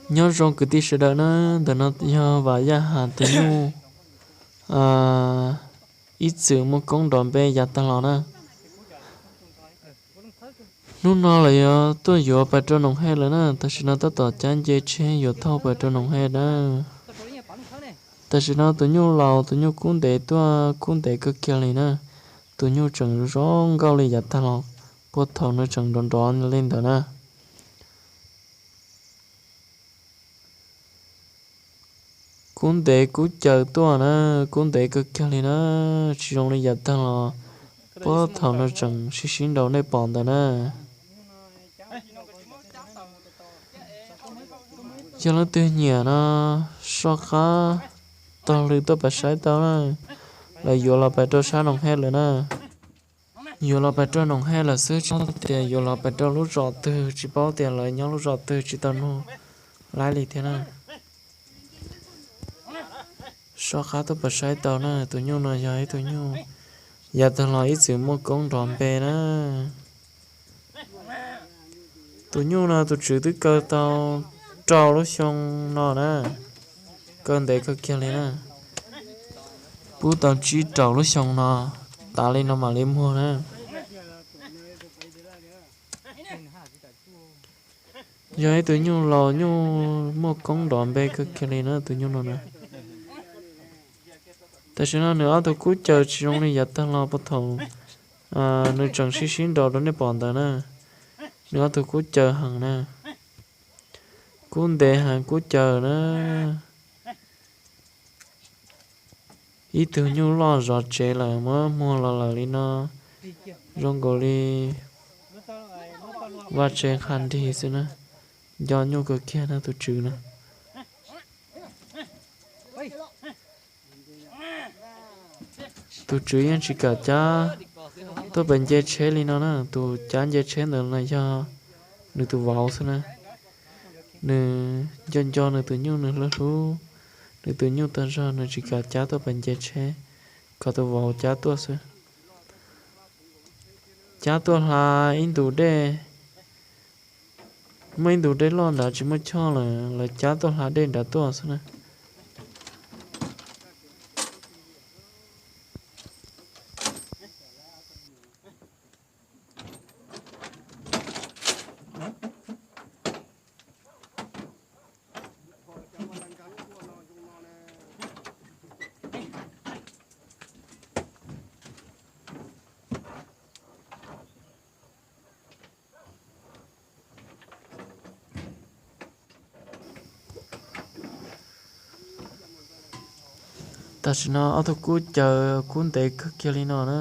Nyob zoo kwv tij sawv daws na, ntawm no yog Vam Yaj Has tus nyuj ib txwm muaj koob nrov npe yav tag los na. Hnub no lawv yuav tuaj yuav pais rau Noom Hej lawm na, tam sim no tab tom cab nce tsheb yuav thauj pais rau Noom Hej na. Tam sim no tus nyuj laus tus nyuj kub ntev tuaj kub ntev kawg kiag li na. Tus nyuj tseem zoo nkauj li yav tag los, puag thaum nws tseem nrov nrov li ntawd na. Kub ntev kub caws tuaj na, kub ntev kawg kiag li na, tsis zoo li yav tag los, puag thaum nws tseem sib sib nraus nej pom ntawd na. Yog leej twg nyiam no, soj qab taug lw tuaj pab saib tau na. Lawv yuav los pais rau sab Noom Hej lawm na. Yuav los pais rau Noom Hej lawm xwb, tsis paub tias yuav los pais rau lub zos twg, tsis paub tias lawv nyob lub zos twg, tsis tau nug laib li thiab na. Soj qab tuaj pab saib tau na, tus nyuj no yog ib tug nyuj yav tag los ib txwm muaj koob nrov npe na. Tus nyuj no tus tswv twb kaw tau rau lub xyoo no na, kaw ntev kawg kiag li na. Pub tau tsib rau lub xyoo no, tas li no mam li muag na. Yog ib tug nyuj laus nyuj muaj koob nrov npe kawg kiag li na tus nyuj no na. Tam sim no nws ob tug kub caws tsis zoo li yav tag los puag thaum nws tseem sib sib nraus rau nej pom ntawd na. Nws ob tug kub caws heev na. Kub ntev heev kub caws na. Ib tug nyuj loj zov tsev lawm muab muag los lawm li no, zoo nkaus li vaj tsev qha nrig xwb na. Nco nyuj kawg kiag na tus tswv na. Tus tswv yeej tsis kam cab tuaj pem nce tsheb li no na, tus cab nce tsheb ntawd no yog nws tus vauv xwb na. Nws nco nco nws tus nyuj, nws hlub hlub nws tus nyuj tag zog, nws tsis kam cab tuaj pem nce tsheb, kom tus vauv cab tuaj xwb. Cab tuaj hla ib ntus dej, muaj ib ntus dej loj nrad tsis muaj choj lawm, lawv cab tuaj hla dej nrad tuaj xwb na. Tam sim no ob tug kub caws kub ntev kawg kiag li no na.